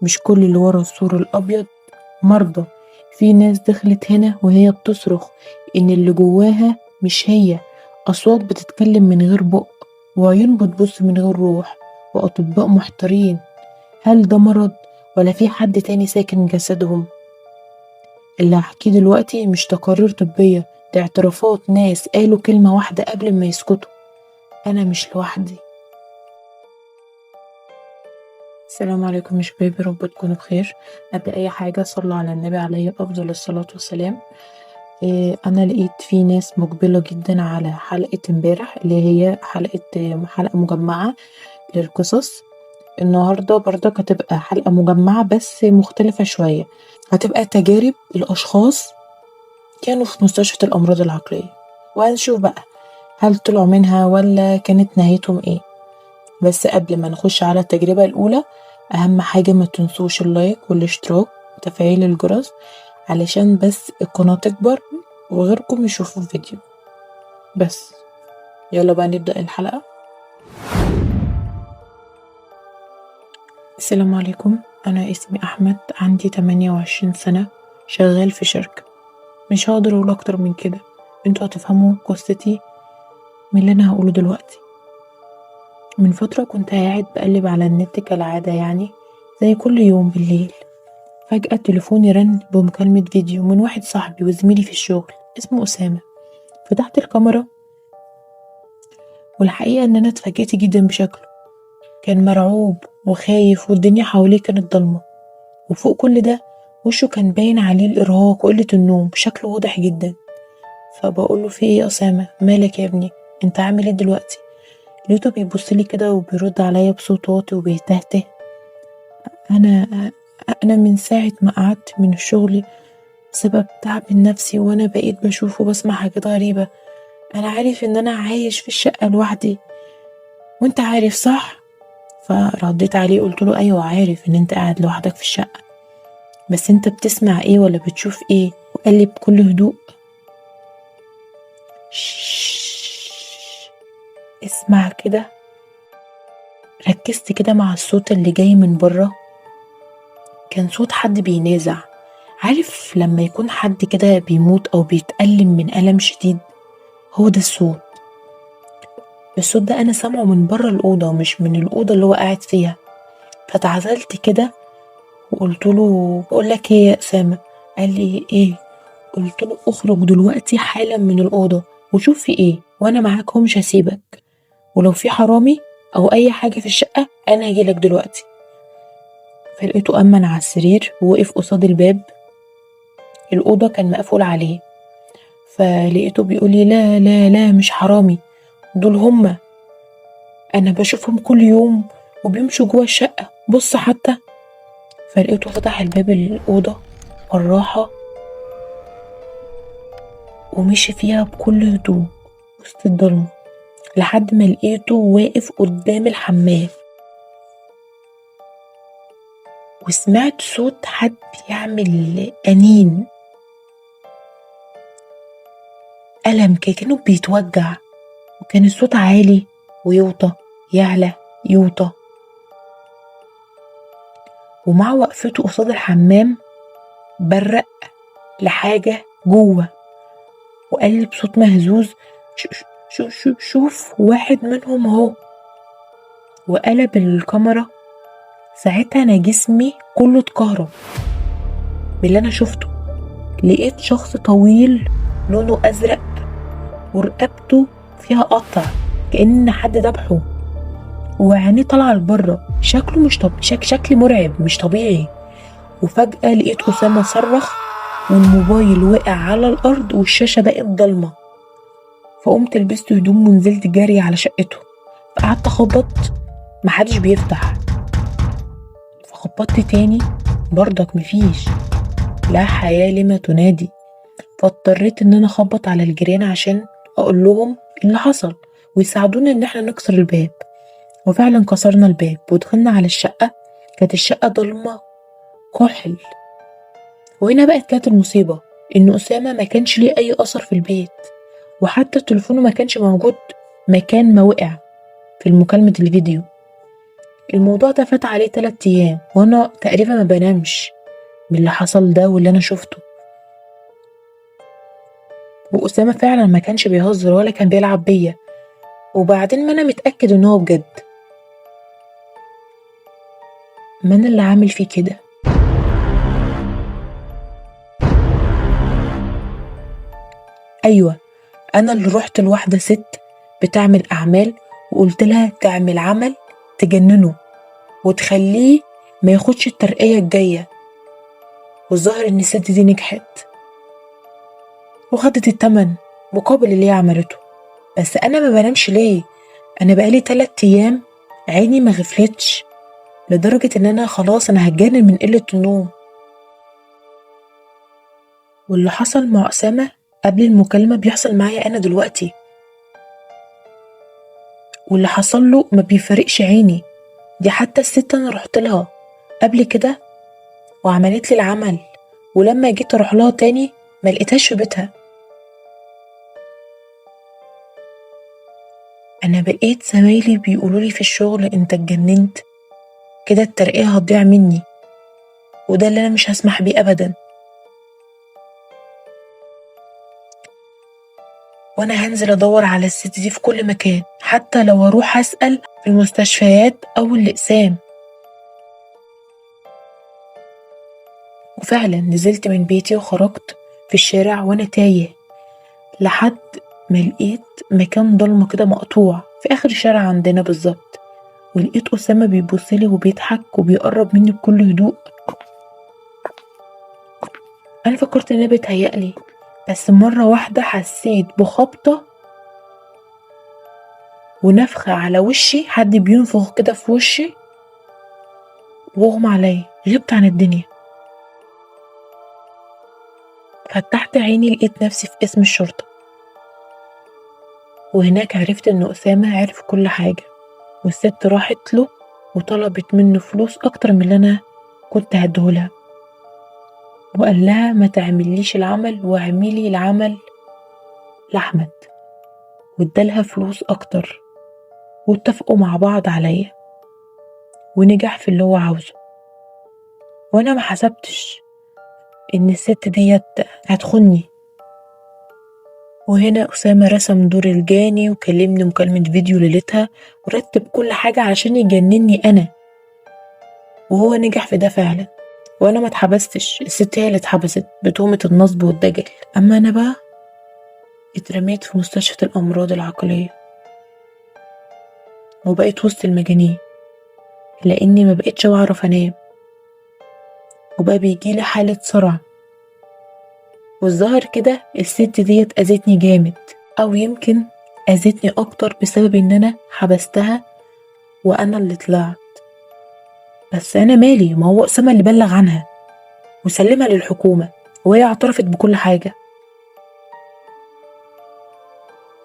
مش كل اللي ورا السور الأبيض مرضى. في ناس دخلت هنا وهي بتصرخ إن اللي جواها مش هي، أصوات بتتكلم من غير بق، وعيون بتبص من غير روح، وأطباء محتارين هل ده مرض ولا في حد تاني ساكن جسدهم. اللي هحكيه دلوقتي مش تقارير طبية، ده اعترافات ناس قالوا كلمة واحدة قبل ما يسكتوا: أنا مش لوحدي. السلام عليكم يا شباب، يا رب تكونوا بخير. قبل أي حاجة صلوا على النبي عليه أفضل الصلاة والسلام. أنا لقيت في ناس مقبلة جدا على حلقة امبارح اللي هي حلقة مجمعة للقصص. النهاردة برضك هتبقى حلقة مجمعة بس مختلفة شوية، هتبقى تجارب الأشخاص كانوا في مستشفى الأمراض العقلية، وهنشوف بقى هل طلعوا منها ولا كانت نهايتهم ايه. بس قبل ما نخش على التجربة الأولى، أهم حاجة ما تنسوش اللايك والاشتراك وتفعيل الجرس علشان بس القناة تكبر وغيركم يشوفوا الفيديو. بس يلا بقى نبدأ الحلقة. السلام عليكم، أنا اسمي أحمد، عندي 28 سنة، شغال في شركة. مش هقدر أقول أكتر من كده، انتوا هتفهموا قصتي من اللي أنا هقوله دلوقتي. من فترة كنت قاعد بقلب على النت كالعادة، يعني زي كل يوم بالليل. فجأة تليفوني رن بمكالمة فيديو من واحد صاحبي وزميلي في الشغل اسمه أسامة. فتحت الكاميرا والحقيقة إن أنا اتفاجئت جدا بشكله. كان مرعوب وخايف والدنيا حواليه كانت ضلمة، وفوق كل ده وشه كان باين عليه الإرهاق وقلة النوم، شكله واضح جدا. فبقوله في إيه يا أسامة، مالك يا ابني، انت عامل إيه دلوقتي؟ لقيته بيبصلي كده وبيرد عليا بصوت واطي وبيتهته: أنا من ساعة ما قعدت من الشغل بسبب تعب النفسي وأنا بقيت بشوف وبسمع حاجات غريبة. أنا عارف إن أنا عايش في الشقة لوحدي وأنت عارف صح؟ فرديت عليه قلت له أيوة عارف إن أنت قاعد لوحدك في الشقة، بس أنت بتسمع إيه ولا بتشوف إيه؟ وقال لي بكل هدوء: اسمع كده. ركزت كده مع الصوت اللي جاي من بره، كان صوت حد بينازع. عارف لما يكون حد كده بيموت أو بيتألم من ألم شديد؟ هو ده الصوت. الصوت ده أنا سامعه من بره الأوضة مش من الأوضة اللي هو قاعد فيها. فتعزلت كده وقلت له بقول لك إيه يا أسامة؟ قال لي إيه؟ قلت له اخرج دلوقتي حالا من الأوضة وشوف في إيه، وأنا معاك مش هسيبك، ولو في حرامي أو أي حاجة في الشقة أنا هجيلك دلوقتي. فلقيته أمن على السرير ووقف قصاد الباب، الأوضة كان مقفول عليه. فلقيته بيقولي لا لا لا مش حرامي، دول هما، أنا بشوفهم كل يوم وبيمشوا جوه الشقة، بص حتى. فلقيته فتح الباب الأوضة بالراحة ومشي فيها بكل هدوء وسط الضلمة لحد ما لقيته واقف قدام الحمام، وسمعت صوت حد بيعمل أنين ألم كأنه بيتوجع، وكان الصوت عالي ويوطى يعلى يوطى. ومع وقفته قصاد الحمام برق لحاجة جوه وقال لي بصوت مهزوز: شوف واحد منهم اهو. وقلب الكاميرا. ساعتها انا جسمي كله اتكهرب باللي انا شفته. لقيت شخص طويل لونه ازرق ورقبته فيها قطع كأن حد ذبحه، وعينيه طالعه لبره، شكله مش شكل مرعب مش طبيعي. وفجأة لقيت أسامة صرخ والموبايل وقع على الأرض والشاشة بقت ضلمة. فقمت لبست هدوم ونزلت جري على شقته. فقعدت أخبط، محدش بيفتح. فخبطت تاني برضك مفيش، لا حياة لما تنادي. فاضطريت ان انا اخبط على الجيران عشان اقول لهم اللي حصل ويساعدونا ان احنا نكسر الباب. وفعلا كسرنا الباب ودخلنا على الشقة. كانت الشقة ضلمة كحل. وهنا بقت كانت المصيبة، ان أسامة ما كانش ليه اي اثر في البيت، وحتى تليفونه ما كانش موجود مكان ما وقع في المكالمة الفيديو. الموضوع ده فات عليه 3 أيام وأنا تقريبا ما بنامش من اللي حصل ده واللي أنا شفته. وأسامة فعلا ما كانش بيهزر ولا كان بيلعب بيا، وبعدين ما أنا متأكد إن هو بجد، ما أنا اللي عامل فيه كده. أيوة أنا اللي رحت لواحدة ست بتعمل أعمال وقلت لها تعمل عمل تجننه وتخليه ما ياخدش الترقية الجاية، والظاهر إن الست دي نجحت وخدت التمن مقابل اللي هي عملته. بس أنا ما بنامش ليه؟ أنا بقالي 3 أيام عيني ما غفلتش، لدرجة إن أنا خلاص أنا هتجنن من قلة النوم. واللي حصل مع أسامة قبل المكالمة بيحصل معايا أنا دلوقتي، واللي حصل له ما بيفرقش عيني. دي حتى الست أنا رحت لها قبل كده وعملت لي العمل، ولما جيت أروح لها تاني ما لقيتهاش في بيتها. أنا بقيت زمايلي بيقولوا لي في الشغل أنت اتجننت كده، الترقية هتضيع مني، وده اللي أنا مش هسمح بيه أبدا. وأنا هنزل أدور على الست دي في كل مكان، حتى لو أروح أسأل في المستشفيات أو الأقسام. وفعلا نزلت من بيتي وخرجت في الشارع وأنا تايه، لحد ما لقيت مكان ضلمة كده مقطوع في آخر الشارع عندنا بالظبط، ولقيت أسامة بيبصلي وبيضحك وبيقرب مني بكل هدوء. أنا فكرت إن أنا بيتهيألي، بس مرة واحدة حسيت بخبطة ونفخة على وشي، حد بينفخ كده في وشي واغمى عليا، غبت عن الدنيا. فتحت عيني لقيت نفسي في قسم الشرطة، وهناك عرفت إن أسامة عرف كل حاجة، والست راحت له وطلبت منه فلوس أكتر من اللي أنا كنت هديهولها، وقال لها ما تعمليش العمل واعملي العمل لأحمد، وادالها فلوس أكتر، واتفقوا مع بعض عليا، ونجح في اللي هو عاوزه. وأنا ما حسبتش إن الست ديت هتخني. وهنا أسامة رسم دور الجاني وكلمني مكالمة فيديو ليلتها، ورتب كل حاجة عشان يجنني أنا، وهو نجح في ده فعلا. وأنا ما اتحبستش، الست هي اللي اتحبست بتهمة النصب والدجل. أما أنا بقى اترميت في مستشفى الأمراض العقلية، وبقيت وسط المجانين، لأني ما بقيتش بعرف أنام، وبقى بيجيلي حالة صرع. والظاهر كده الست ديت أذتني جامد، أو يمكن أذتني أكتر بسبب إن أنا حبستها وأنا اللي طلعت. بس أنا مالي، ما هو أسامة اللي بلغ عنها وسلمها للحكومة، وهي اعترفت بكل حاجة.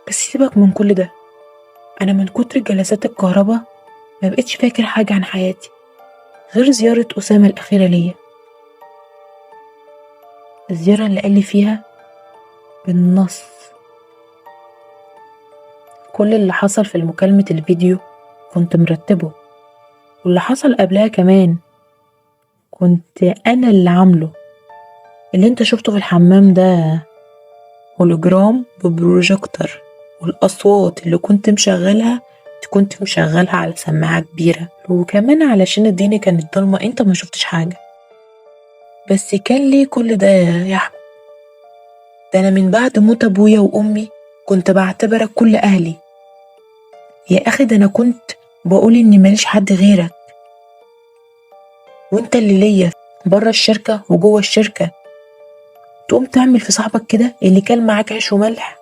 بس سيبك من كل ده، أنا من كتر جلسات الكهرباء ما بقتش فاكر حاجة عن حياتي غير زيارة أسامة الأخيرة ليا، الزيارة اللي قال لي فيها بالنص كل اللي حصل في مكالمة الفيديو كنت مرتبه، واللي حصل قبلها كمان كنت أنا اللي عامله. اللي انت شفته في الحمام ده هولوجرام ببروجيكتور، والأصوات اللي كنت مشغلها كنت مشغلها على سماعة كبيرة، وكمان علشان الدنيا كانت ضلمة انت ما شفتش حاجة. بس كان ليه كل ده يا أحمد؟ ده أنا من بعد موت أبويا وأمي كنت بعتبرك كل أهلي يا أخي. ده أنا كنت بقول إني ماليش حد غيرك، وإنت اللي ليا بره الشركة وجوه الشركة. تقوم تعمل في صاحبك كده اللي كان معاك عيش وملح؟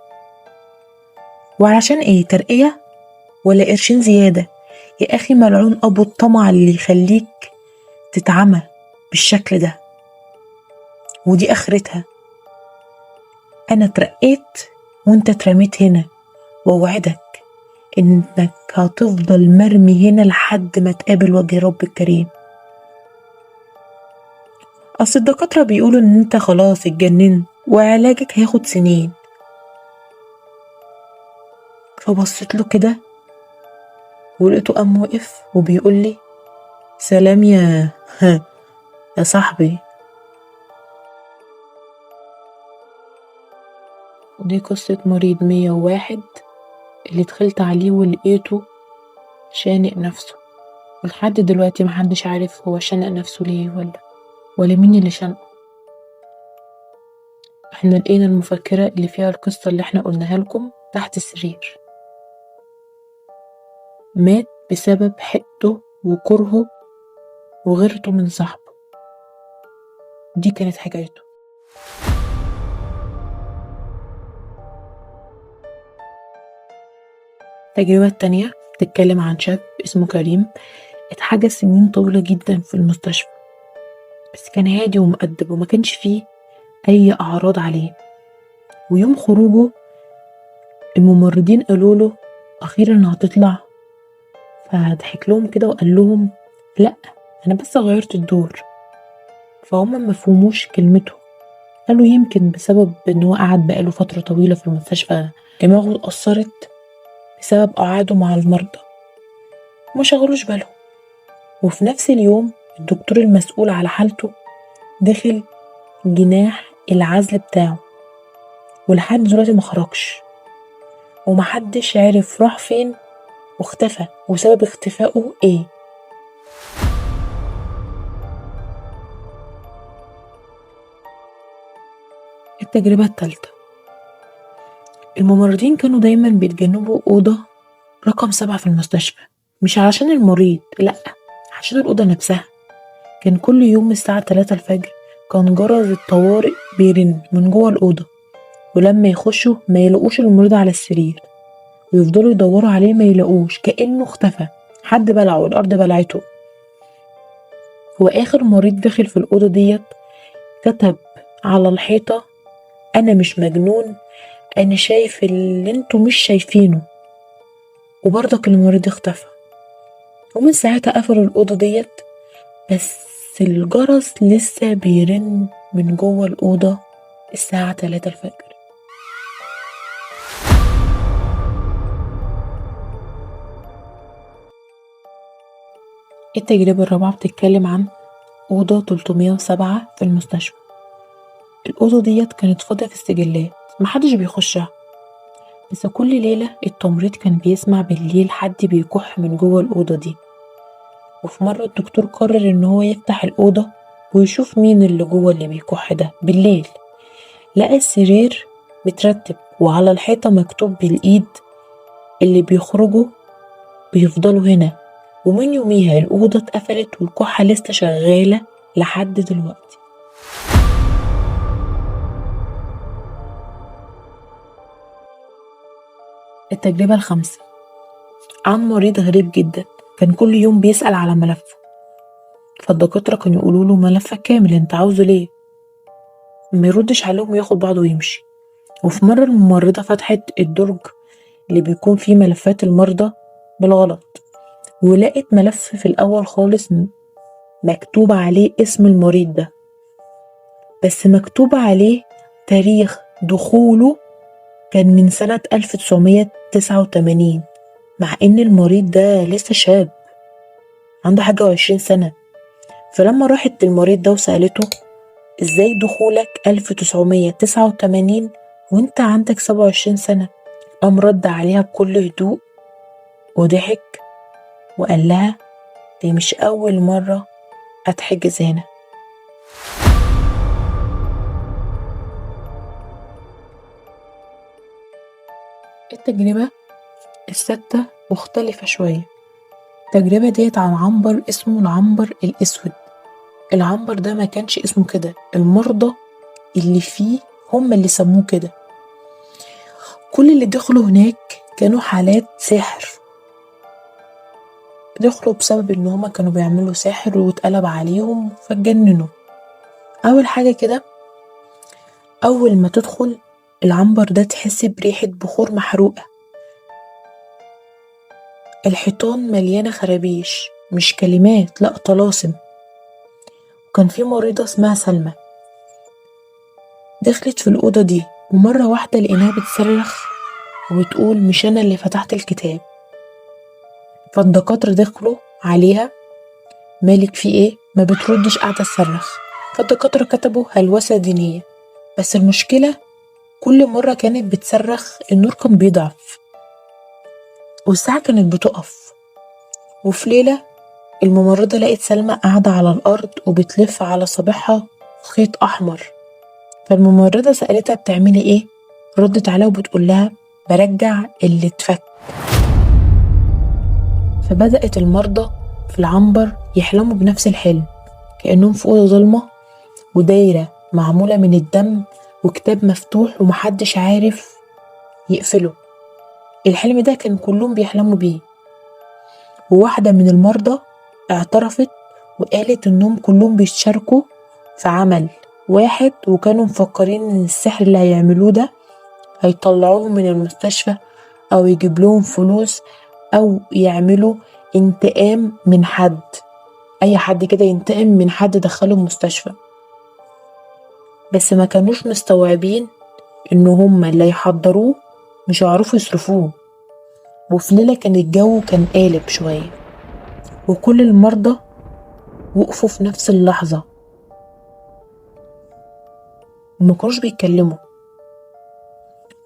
وعلشان إيه؟ ترقية ولا قرشين زيادة؟ يا أخي ملعون أبو الطمع اللي يخليك تتعمى بالشكل ده، ودي آخرتها. أنا اترقيت وانت اترميت هنا، ووعدك إنك هتفضل مرمي هنا لحد ما تقابل وجه رب الكريم. أصل الدكاترة بيقولوا إن انت خلاص اتجننت وعلاجك هياخد سنين. فبصيت له كده ولقيته قام وقف وبيقول لي سلام يا صاحبي. ودي قصة مريض 101 اللي دخلت عليه ولقيته شانق نفسه، ولحد دلوقتي محدش عارف هو شانق نفسه ليه ولا مين اللي شانقه. احنا لقينا المفكرة اللي فيها القصة اللي احنا قلناها لكم تحت السرير. مات بسبب حقده وكرهه وغيرته من صاحبه. دي كانت حكايته. التجربة التانية بتتكلم عن شاب اسمه كريم، اتحجز سنين طويلة جدا في المستشفى، بس كان هادي ومؤدب وما كانش فيه أي أعراض عليه. ويوم خروجه الممرضين قالوا له أخيرا هتطلع، فضحك لهم كده وقال لهم لأ أنا بس غيرت الدور. فهم ما فهموش كلمته، قالوا يمكن بسبب إن هو قعد بقاله فترة طويلة في المستشفى دماغه اتأثرت بسبب قعاده مع المرضى، وما شغلوش بالهم. وفي نفس اليوم الدكتور المسؤول على حالته دخل جناح العزل بتاعه، ولحد دلوقتي ما خرجش، ومحدش عارف راح فين واختفى وسبب اختفائه ايه. التجربة الثالثة، الممرضين كانوا دايما بيتجنبوا أوضة رقم 7 في المستشفى، مش عشان المريض، لأ عشان الأوضة نفسها. كان كل يوم الساعة 3 الفجر كان جرس الطوارئ بيرن من جوه الأوضة، ولما يخشوا ما يلاقوش المريض على السرير، ويفضلوا يدوروا عليه ما يلاقوش، كأنه اختفى، حد بلعه، الأرض بلعته. وآخر مريض دخل في الأوضة ديت كتب على الحيطة أنا مش مجنون، أنا شايف اللي انتوا مش شايفينه. وبرضك المريض اختفى، ومن ساعتها قفلوا الأوضة ديت، بس الجرس لسه بيرن من جوه الأوضة الساعة 3 الفجر. التجربة الرابعة بتتكلم عن أوضة 307 في المستشفى. الأوضة ديت كانت فاضية في السجلات، محدش بيخشها، بس كل ليلة التمريض كان بيسمع بالليل حد بيكح من جوه الأوضة دي. وفي مرة الدكتور قرر إن هو يفتح الأوضة ويشوف مين اللي جوه اللي بيكح ده بالليل. لقى السرير مترتب وعلى الحيطة مكتوب بالإيد اللي بيخرجوا بيفضلوا هنا. ومن يوميها الأوضة اتقفلت والكحة لسه شغالة لحد دلوقتي. التجربة الخامسة عن مريض غريب جدا، كان كل يوم بيسأل على ملفه، فالدكاترة كانوا يقولوا له ملفك كامل انت عاوزه ليه؟ ما يردش عليهم وياخد بعضه ويمشي. وفي مرة الممرضة فتحت الدرج اللي بيكون فيه ملفات المرضى بالغلط، ولقت ملف في الأول خالص مكتوب عليه اسم المريض ده، بس مكتوب عليه تاريخ دخوله كان من سنة 1989، مع ان المريض ده لسه شاب عنده حاجة 20 سنة. فلما راحت للمريض ده وسألته ازاي دخولك 1989 وانت عندك 27 سنة، قام رد عليها بكل هدوء وضحك وقال لها دي مش أول مرة أتحجز هنا. التجربة الستة مختلفة شوية. التجربة ديت عن عنبر اسمه العنبر الأسود. العنبر ده ما كانش اسمه كده، المرضى اللي فيه هم اللي سموه كده. كل اللي دخلوا هناك كانوا حالات سحر، دخلوا بسبب ان هما كانوا بيعملوا سحر واتقلب عليهم فاتجننوا. اول حاجة كده، اول ما تدخل العنبر ده تحس بريحة بخور محروقة، الحيطان مليانة خرابيش، مش كلمات، لا طلاسم. وكان في مريضة اسمها سلمى دخلت في الأوضة دي، ومرة واحدة لقيناها بتصرخ وبتقول مش أنا اللي فتحت الكتاب. فالدكاترة دخلوا عليها مالك في ايه؟ ما بتردش، قاعدة تصرخ. فالدكاترة كتبوا هلوسة دينية، بس المشكلة كل مرة كانت بتصرخ النور كان بيضعف والساعة كانت بتقف. وفي ليلة الممرضة لقت سلمى قاعدة على الأرض وبتلف على صابعها خيط أحمر. فالممرضة سألتها بتعملي إيه؟ ردت عليها وبتقول لها برجع اللي اتفك. فبدأت المرضى في العنبر يحلموا بنفس الحلم، كأنهم في أوضة ضلمة ودايرة معمولة من الدم وكتاب مفتوح ومحدش عارف يقفله. الحلم ده كان كلهم بيحلموا بيه. وواحدة من المرضى اعترفت وقالت انهم كلهم بيتشاركوا في عمل واحد، وكانوا مفكرين ان السحر اللي هيعملوه ده هيطلعوهم من المستشفى او يجيب لهم فلوس او يعملوا انتقام من حد، اي حد كده ينتقم من حد دخله المستشفى. بس ما كانوش مستوعبين ان هم اللي يحضروه مش هيعرفوا يصرفوه. وفي ليلة كان الجو كان قالب شوية، وكل المرضى وقفوا في نفس اللحظة وما كانوش بيتكلموا،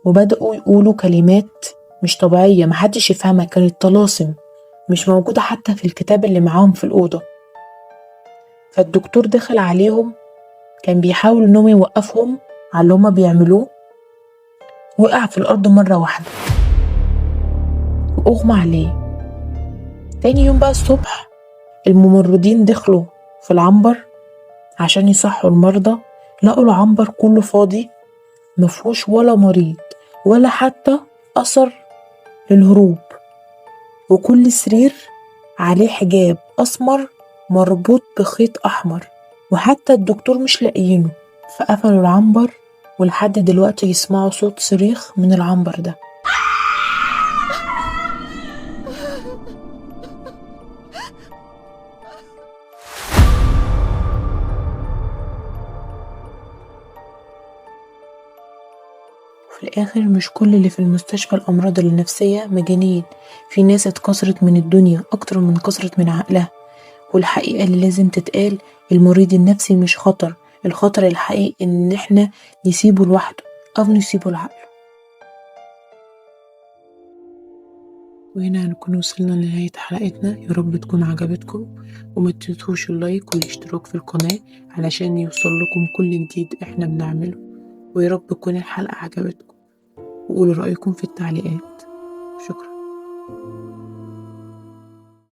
وبدأوا يقولوا كلمات مش طبيعية محدش يفهمها، كانت طلاسم مش موجودة حتى في الكتاب اللي معاهم في الأوضة. فالدكتور دخل عليهم، كان بيحاول انهم يوقفهم على اللي هما بيعملوه، وقع في الأرض مرة واحدة وأغمى عليه. تاني يوم بقى الصبح الممرضين دخلوا في العنبر عشان يصحوا المرضى، لقوا العنبر كله فاضي، مفهوش ولا مريض ولا حتى أثر للهروب، وكل سرير عليه حجاب أسمر مربوط بخيط أحمر، وحتى الدكتور مش لاقيينه. فقفلوا العنبر، ولحد دلوقتي يسمعوا صوت صريخ من العنبر ده. وفي الآخر مش كل اللي في المستشفى الأمراض النفسية مجانين، في ناس اتكسرت من الدنيا أكتر من كسرت من عقلها. والحقيقة اللي لازم تتقال، المريض النفسي مش خطر، الخطر الحقيقي إن احنا نسيبه لوحده أو نسيبه لعقله. وهنا هنكون وصلنا لنهاية حلقتنا، يا رب تكون عجبتكم، وما تنسوش اللايك والاشتراك في القناة علشان يوصل لكم كل جديد احنا بنعمله، ويا رب تكون الحلقة عجبتكم، وقولوا رأيكم في التعليقات. شكرا.